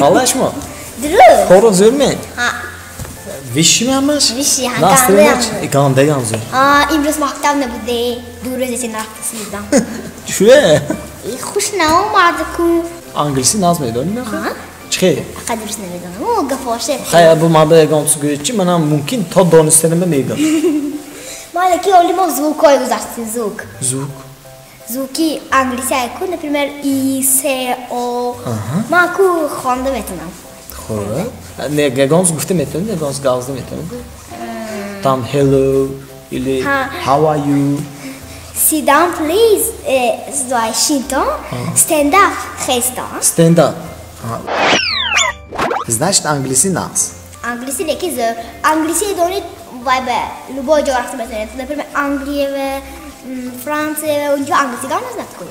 Халаш мо? Дуруст. Коро зӯр ме? Ҳа. Виши ҳамаш? Виши, ҳа, Настроение гандаям чи? зӯр. Гандаям зӯр. А, имрӯз мактаб набуде. 2 рӯз эси нарафтасидам. Чӯе? Хуш наомадку. Англисӣ наз медонӣ нахе? Ҳа. Чихе? Фақат дуруст намедонам. О, гафоше. Хай, бу ман ба ягон чиз гӯед чи, манам мумкин то донистанама мегӯям. Ма леки оли мо звукҳое гузаштем, звук. Звук. Звуки англиси айку, например, И, С, О. Ма ку хонда метавонам. Хуб. Не, ягон чиз гуфта метавонӣ, ягон чиз гавзда метавонӣ? Там hello или Ҳа. how are you? Sit down, please. Здвай шинто. Stand up, хесто. Stand up. Значит, англиси наз. Англиси леки зӯр. Англиси донед, вай ба любой ҷо рафта метавонед. Например, Англия, Франция, унҷо англиси гап назанад ку.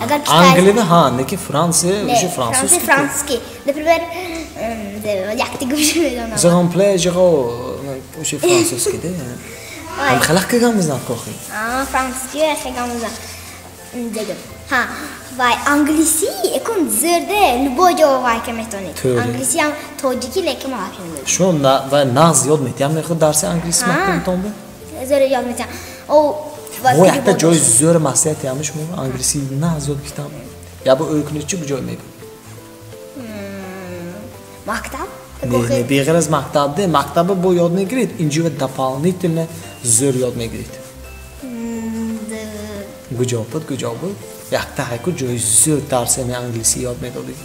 Агар китай Англия ҳа, не ки Франция, Не, уже французский. Франция французский. Например, якти гӯш медонам. Exemple, жиго уже французский де. Ҳам хелак гап мезанад кохи. А, французский хеле мезанад. Дегам. Ҳа, вай англиси экун зӯрде, любой ҷо вай ка метавонед. Тӯри. Англиси ҳам тоҷики леки ма вообще намедонам. Шумо ва наз ёд метиҳам мехоҳ дарси англиси Ҳа. мактабтон бу? Зӯр ёд метиҳам. О, вай Во, якта перевод ҷои зӯр маслиҳат ҳама шумо англиси наз ёд гирифтам. Я бу ӯй кунед чи ҷой мебуд? Мактаб? Не, не, беғайр аз мактаб де, мактаба бо ёд мегиред, инҷо дополнительно зӯр ёд мегиред. Куҷо буд, куҷо буд? Якта ҳайку ҷои зӯр дарси ҳами англисӣ ёд медодед.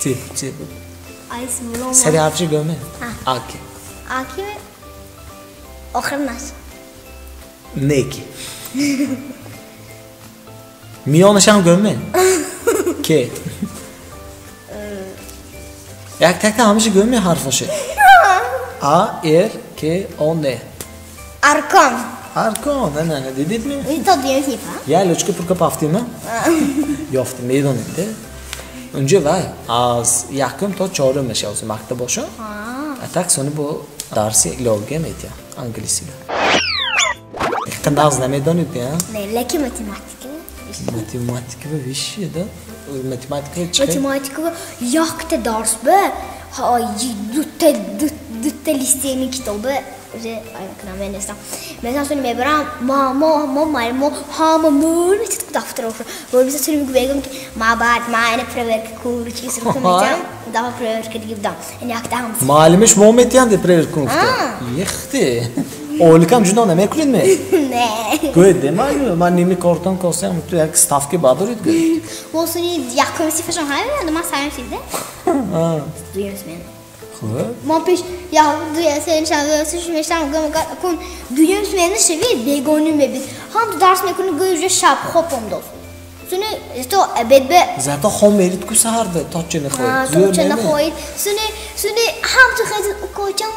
Чи, чи буд? Айс булом. Сари ҳарфчи гӯме? Ҳа. Аки. Аки охир наш. Неки. Миёнашам гӯме? Ке. Як такта ҳамаша гӯме ҳарфоше. А, Р, К, О, Н. Аркон. Аркон, не, не, дидед ми? То дуюм синфа? Я лучка пурка пафтима? Ёфтим, медонем, де. Унҷо вай аз якум то чорум мешавад мактаб боша. А так сони бо дарси иловга метиҳам англисига. Иққа нағз намедонед, я? Не, леки математика. Математика ва виши, да? Математика чи? Математика якта дарс ба, ҳа, дута листеми китоба уже ай кунам менестам. Масалан, сони мебарам, ма мо ҳама мӯл метид ку дафтароша. Мӯл сони мегӯям ки ма баъд ма ина проверка ку ручки сурх метиҳам, дафа проверка дига будам. Ин якта ҳам. Муаллимиш мо метиҳанд проверка кун гуфта. Ехте. Ойликам ҷудо намекунед ме? Не. Гӯед, де ман ними кортон косиам, ту як ставки бадоред гӯед. Мо сони якум сифашон ҳай, ман саем сифде. Дуюм смена. Хуб. Мо пеш я дуя сен шан мештам гам кун дуюм смена шеви бегонӣ мебид. Ҳам ту дарс мекунӣ, гӯй уже шаб хоб омдоз. Суни то обед бе Зато хом мерид ку саҳарда, то чӣ нахоҳед. То чӣ нахоҳед. Суни ҳам ту хез кочам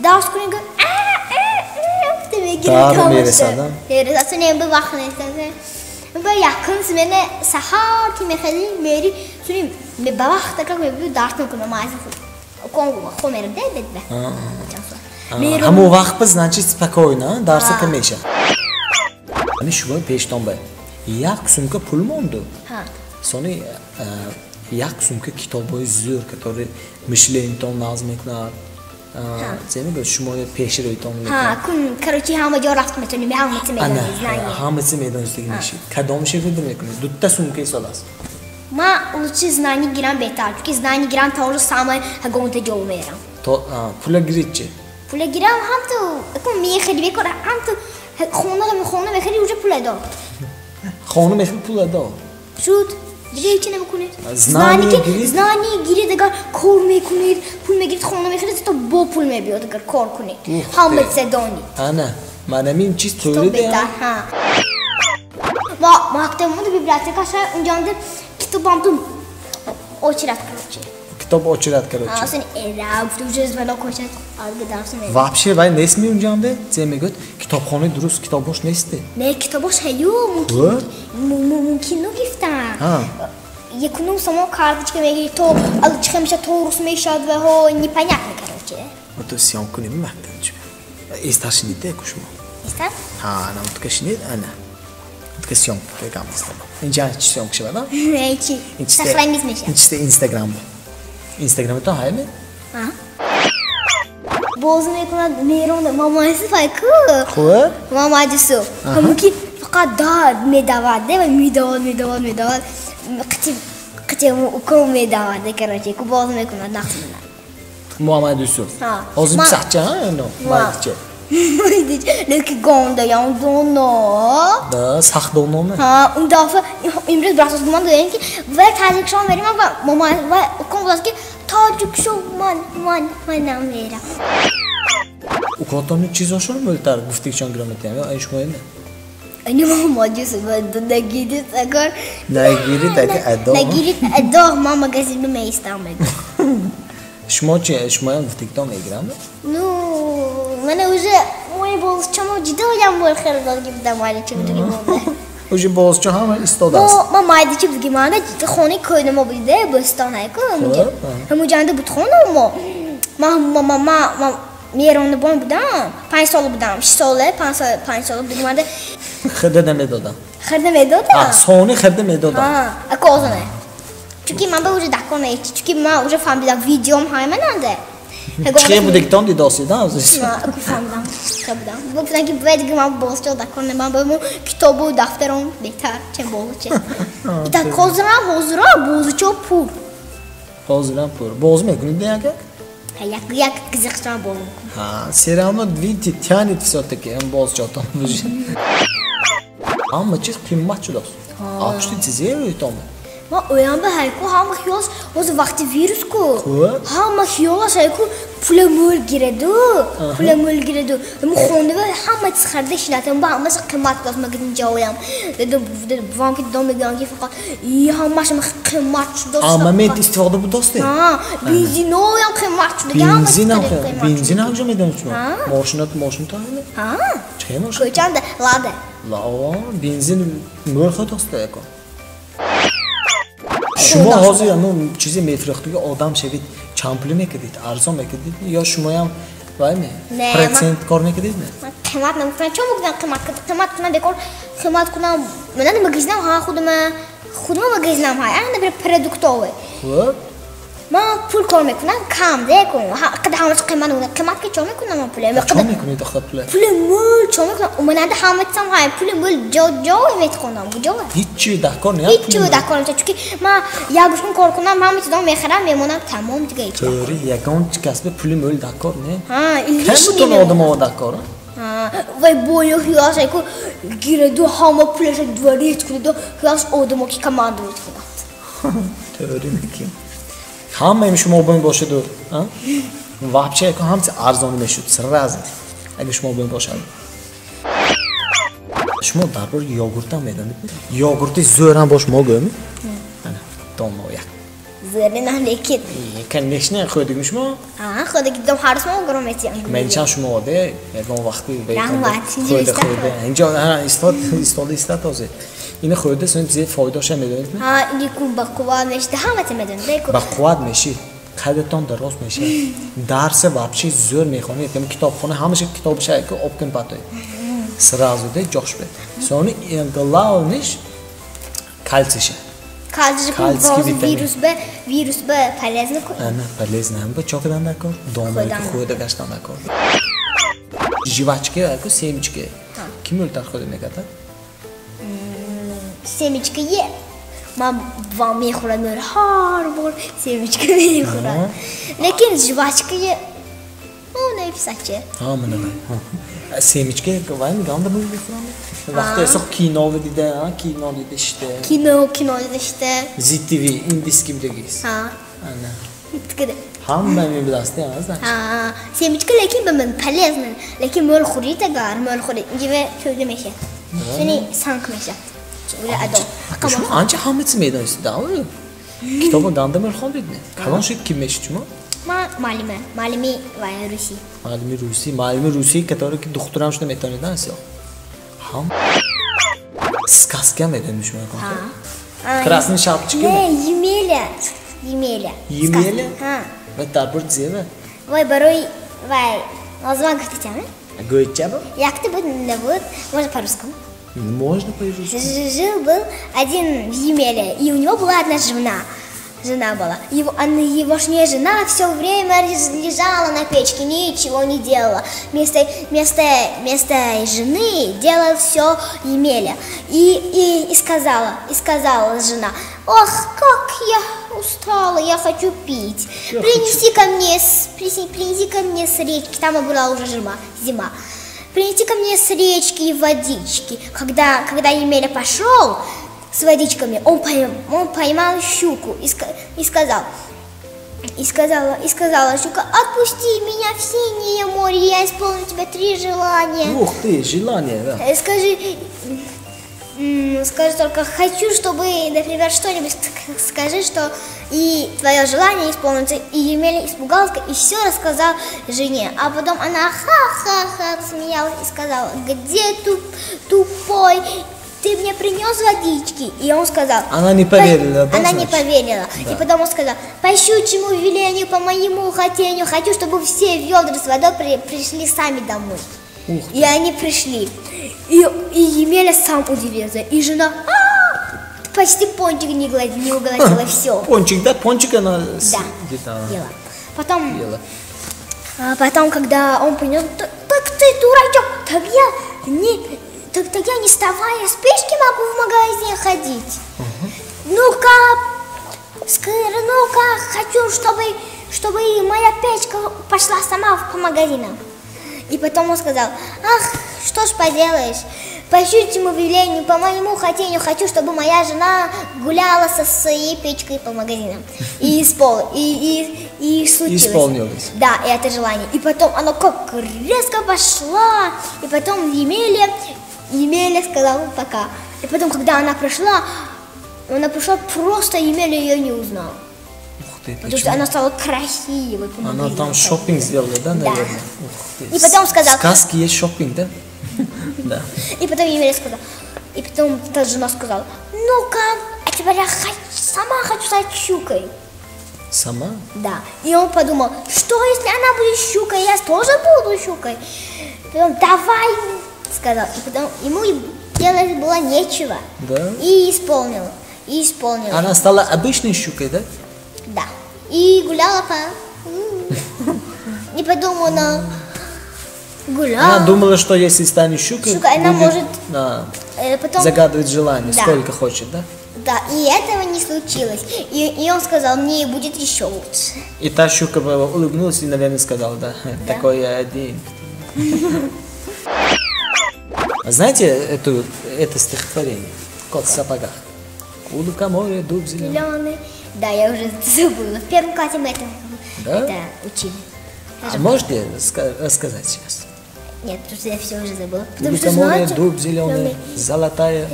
дарс кунӣ, гӯй а а а мегирад. Дар мерасад, а? Мерасад. Суни бе вақт нест. Ба якум смена саҳар ки мехезӣ мери, суни ба вақт как мебиёд дарс мекунам аз худ. Кон хо мерам де бед бе. Ҳамон вақт ба значит спокойно дарса ка меша. Ами шумо пештон ба як сумка пул монду. Сони як сумка китобҳои зӯр, которые мышлениятон нағз мекунад. Це мегӯяд, шумо пешроитон мекунад. Кун, короче, ҳама ҷо рафт метавонем, ҳама чи Ана, медонӣ, знание. Ҳама чи медонистагӣ мешид. Кадомше выбор мекунед? Дута сумка истодааст. Ма лучше знание гирам беҳтар, чунки знание гирам то уже самое ҳагонта ҷо мерам. То пула гирид чи? Пула гирам ҳам ту кун мехари бекор, ҳам ту хона мехари, уже пула дор. Хона мехари, пула дор. Шуд. Дига ҳеҷ намекунед. Знание гирид? Знание гирид, агар кор мекунед, пул мегирид, хона мехарид, то бо пул мебиёд, агар кор кунед. Ух Ҳама ты. чиза донед. Ана, манамин чиз То тӯри беҳтар, ҳа. Ма мактаб монда библиотека ша, унҷонда китобам ту очередь, короче. Китоб очередь, короче. А, сен эра, гуфта уже звонок очередь, алга дарс ме. Вообще вай нест ми унҷанде? Це мегӯяд, китобхонаи дуруст китобош несте. Не, китобош ҳаю, мумкин Ва? мумкин ну гифтан. Ҳа. Якунум само карточка мегири, то чиха меша, то рус мешад ва ҳо непонятно, короче. Ма то съёмка кунем мактаб чӣ? Эстар шинид де ку шумо. Истан? Ҳа, ана утка шинид, ана. Дигар съёмка гап нест. Инҷа чи съёмка шавад? Не, чи. Сохранить мешавад. Ин чиста Инстаграм бо. Инстаграматон ҳай ме? Боз мекунад меронад Мамаюсуф айку. Хуб. Мамадюсуф. Ҳамун ки фақат дад медавад, ва медавад, медавад, медавад. Қити қити уком медавад, короче, ку боз мекунад нақс менад. Муҳаммад Юсуф. Ҳозир писарча, ино майдича. Лекин гондаям доно. Да, сахт дономе. Ҳа, он дафъа имрӯз братос гумон додем ки вай Тоҷикистон мерим ва мама ва уком гуфт ки Тоҷикистон ман намерам. Укотони чизошон мӯлтар гуфтигшон гирометиям ё ин шумо не? Ини Муҳаммад Юсуф нагирид агар. Нагирид ага адо. Нагирид адо ман магазин меистам мегӯ. Шумо чи, шумоям гуфтигтон мегирам? Ну, мана уже мои бозчамо ҷудоям бор харидорги будам, майдачи будиги монда. Уже бозча ҳама истодааст. Ма майдачи будиги монда, хонаи кӯйна мо буди, бӯстон ҳайку, ҳамуҷанда буд хона мо. Ма меронабон будам, 5 сола будам, 6 сола, 5 сола будиги монда. Хирда намедодам. Хирда медодам? Сони хирда медодам. Ака озона. Чунки ман ба уже дакон наечи, чунки ман уже фаҳмидам, видеом ҳай мананда. Чӣ будигтон дидосида? Аку фаҳмидам, чӣ будам. Гуфтам ки бояд дига ман бозча дакон не, ман ба мо китобу дафтаром беҳтар, чем бозча. Ита ҳозирам, ҳозирам бозча пур. Ҳозирам пур. Боз мекунед не як? Як як қизиқчам боз мекунам. Ҳа, все равно видите, тянет всё-таки бозчатон. Ҳама чиз қимат шудааст. А пушти чизе ӯйтоме? Ма оянба ҳайку ҳама хиёлаш ҳозир вақти вирус ку. Ҳама хиёлаш ҳайку пула мӯл гираду, пула мӯл гираду. Мо хонава ҳама чиз харида шинат, ба ҳамааш қимат шудааст магазин ҷоям. Бувам ки дидом мегӯям ки фақат и ҳамааш қимат шудааст. А момент истифода будааст? Ҳа, бензиноям қимат шуда. Бензинам, бензин ҳам ҷо медонед шумо? Мошинат, мошин таҳме? Ҳа. Чӣ мошин? Кӯчанда Лада. Ла, бензин мӯл худост яко. Шумо ҳозир ҳамун чизе мефурӯхтиги одам шавид, чанд пулӣ мекардид? Арзон мекардид ё шумоям вай ме? Процент кор мекардид ме? Қимат намекунам. Чо мекунам қимат? Қимат кунам бекор, қимат кунам. Мана магазинам ҳа худама, худама магазинам ҳа, а например продуктовый. Хуб. Ман пул кор мекунам, кам де кун. Қада ҳамааш қимат мекунам. Қимат ки чо мекунам ман пуле? Чо мекунед охир пуле? Пули мӯл чо мекунам? Мананда ҳама чизам ҳа, пули мӯл ҷо ҷо метхонам, куҷо? Ҳичи даҳкор не? Ҳичи даҳкор не, чунки ман як гӯшкун кор кунам, ҳама чизам мехарам, мемонам, тамом дига ҳеч. To'g'ri, ягон касби пули мӯл даҳкор не? Ҳа, Кам бутун одамо даҳкор? Ҳа, вай боё хиёлаш ку гираду ҳама пулаша дворит кунаду хиёлаш одамо ки команда кунад. To'g'ri мекунӣ. Ҳамаи шумо бо бошаду, вообще ҳамчи арзон мешуд сразу, агар шумо бо бошад. Шумо дар бораи йогуртам медонед? Йогурти зӯрам бош мо гӯем? Ана, доно як. Зӯре на, лекин. Конечно, хӯрдигми шумо? А, хӯрдиги дом ҳар рӯз мо гуром метиям. Менчан шумо де, ягон вақти Раҳмат, хӯрда хӯрда. Инҷо истод, истода истад ҳозир. Ина хӯрда сон чизе фоидаша медонед? Ҳа, ини кун ба қувват мешид, ҳама чи медонед, ку. Ба қувват мешид. Қадатон дароз мешад. Дарса вообще зӯр мехонед. Ям китобхона ҳамаша китобша ку обкун патой. Сразу де ҷош бе. Сони главный ш кальцийша. Кальций Кальций вирус бе, вирус бе полезно ку. Ана полезно ҳам ба чокадан дакор, дома ку хӯрда гаштан дакор. Жвачка ку семечка. Ким ӯлтар хӯрда мекард? Семечка е. Ман вам мехӯрам, ҳар бор семечка мехӯрам. Лекин жвачка е. О, написаче. Ҳа, мана. Семечка вай меганда мехӯрам. Вақте эсо кино дида, кино дида шите. Кино, кино дида шите. Zee TV индийский бидагис. Ҳа. Ана. Тикиде. Ҳама мебидаст, а, значит. Ҳа, семечка лекин ба ман полезно. Лекин мӯл хӯрид агар, мӯл хӯрид, инҷа тӯда мешад. Сони санг мешад. Ура адо. Шумо анча ҳама чиз медонистед, да? Китобо ганда мӯл хондид не? Калон шуд ким мешид шумо? Ман муаллима, муаллими вай русӣ. Муаллими русӣ, муаллими русӣ, который ки духтурам шуда метавонед, а, сиё? Ҳам сказка медонед шумо? Ҳа. Красный шапочка? Не, Емеля. Емеля. Емеля? Ҳа. Ва дар бораи зева? Вай барои вай, ҳозир ман гуфтачам. Гӯйчаба? Якта буд, набуд, можно по-русскому. Можно по-русски? Жил-был один в Емеле, и у него была одна жена. Жена была. Его ж не жена все время лежала на печке, ничего не делала. Вместо жены делала все Емеля. И сказала жена: ох, как я устала, я хочу пить. Принеси ко мне с речки. Там была уже зима. Принеси ко мне с речки водички. Когда Емеля пошел с водичками, он поймал щуку и сказала щука: отпусти меня в синее море, я исполню тебе 3 желания. Ух ты, желание, да. Скажи только, хочу, чтобы, например, что-нибудь скажи, что и твое желание исполнится. И Емеля испугался и все рассказал жене. А потом она ха-ха-ха смеялась и сказала: где тупой, ты мне принес водички? И он сказал... Она не поверила, да? Она не поверила. Да. И потом он сказал: по щучьему велению, по моему хотению, хочу, чтобы все ведра с водой пришли сами домой. И они пришли. И Емеля сам удивился. И жена почти пончик не углотила, все. Пончик, да? Пончик она съела. Потом, когда он принес, так ты дурачок, так я не вставая с печки могу в магазин ходить. Ну-ка, хочу, чтобы моя печка пошла сама по магазинам. И потом он сказал: ах, что ж поделаешь, по щучьему велению, по моему хотению, хочу, чтобы моя жена гуляла со своей печкой по магазинам. И случилось. Исполнилось. Да, и это желание. И потом оно как резко пошла, и потом Емеля сказала пока. И потом, когда она пришла, просто Емеля ее не узнала. Ух ты, потому что она стала красивой. Она там шопинг сделала, да, наверное? Да. Ух ты. И потом сказала... Сказки есть шопинг, да? Да. И потом Емеля сказала, и потом та жена сказала: ну-ка, а теперь я сама хочу стать щукой. Сама? Да. И он подумал, что если она будет щукой, я тоже буду щукой. Потом давай, сказал. И потом ему делать было нечего. Да. И исполнил. Она стала обычной щукой, да? Да. И гуляла по... Не подумала, она гуляла. Она думала, что если станет щукой, она будет, может потом загадывать желание, да, сколько хочет, да? Да, и этого не случилось. И он сказал: мне будет еще лучше. И та щука улыбнулась и, наверное, сказала: да, да, такой я один. Знаете это стихотворение? «Кот в сапогах». У лукоморья дуб зеленый. Да, я уже забыла. В первом классе мы это учили. А можете рассказать сейчас? Нет, потому что я все уже забыла. У лукоморья дуб зеленый, золотая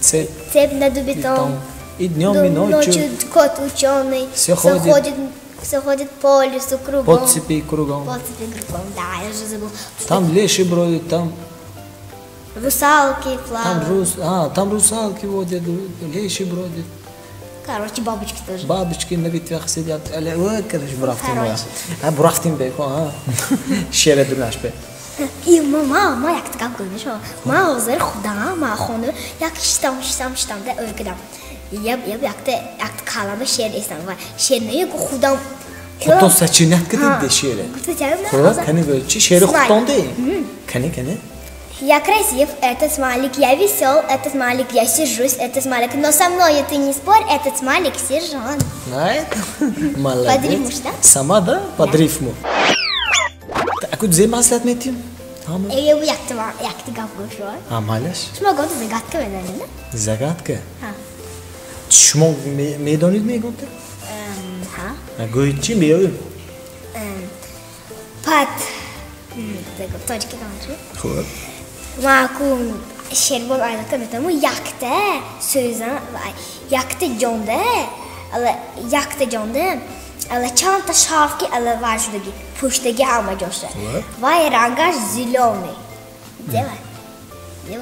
цепь, цепь на дубе том. И днем, и ночью кот ученый все ходит по лесу кругом. По цепи кругом. По цепи кругом, да, я уже забыла. Там леший бродит, там... Русалки плавают. Там русалки водят, леший бродит. Короче, бабочки тоже. Бабочки на ветвях сидят. Короче, бурафтим. Бурафтим бе, шере дунаш бе. И мама, як така гӯй, ма ҳозир худам, ма хона, як шитам, да, ӯргидам. Я якта калама шеър эстам ва шеър не худам. Худтон сочинять кардед шеъре? Худо, кани гӯй, чи шеъри худтон де? Кани? Я красив, это смайлик, я весел, это смайлик, я сижусь, это смайлик, но со мной ты не спорь, этот смайлик сержант. Молодец. Под рифму, да? Сама, да? Под рифму. А куда зе маслат метим? Я якты гап гӯшо. А малаш? Шумо гонта загадка медонед, да? Загадка? Ҳа. Шумо медонед мегонта? Ҳа. Гӯед чи меоем? Пад. Точки гончи. Хуб. Макун шербон айлата метавонам якта сӯзан якта ҷонда ала якта ҷонда ала чандта шарф ки ала вай шудаги пӯштаги ҳама ҷоша вай рангаш зелёный дева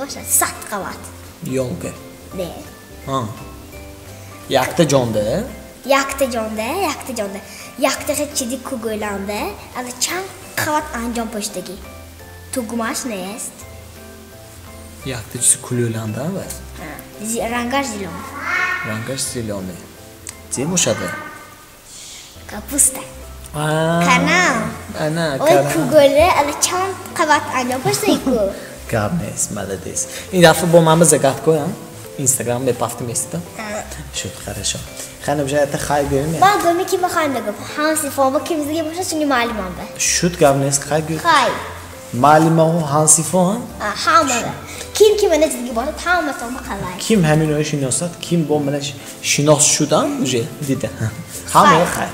бошад сад қават ёлка не якта ҷонда якта ҷонда якта чизи кугӯланда ала чанд қават анҷом пӯштаги тугмаш нест. Якта чизи кулӯланда ва? Рангаш зелёный. Рангаш зелёный. Зе бошада? Капуста. Канам. Ана, Ой, куголе, ала чанд қабат анҷом пошта ку. Гап нест, молодец. Ин дафъа бо ман загадка ям. Инстаграм мепафти места. Шуд, хорошо. Хана бижа ята хай гӯем. Ман гӯми ки махоҳам нагӯм. Ҳамсифома ки мизги боша суни маълимам ба. Шуд, гап нест, хай гӯ. Хай. Маълимаҳо ҳамсифо? Ҳама. Ким ки мана зидги бошад, ҳаматон қалай. Ким ҳаминоро шиносад, ким бо мана шинос шудам, уже дида. Ҳамаро хай.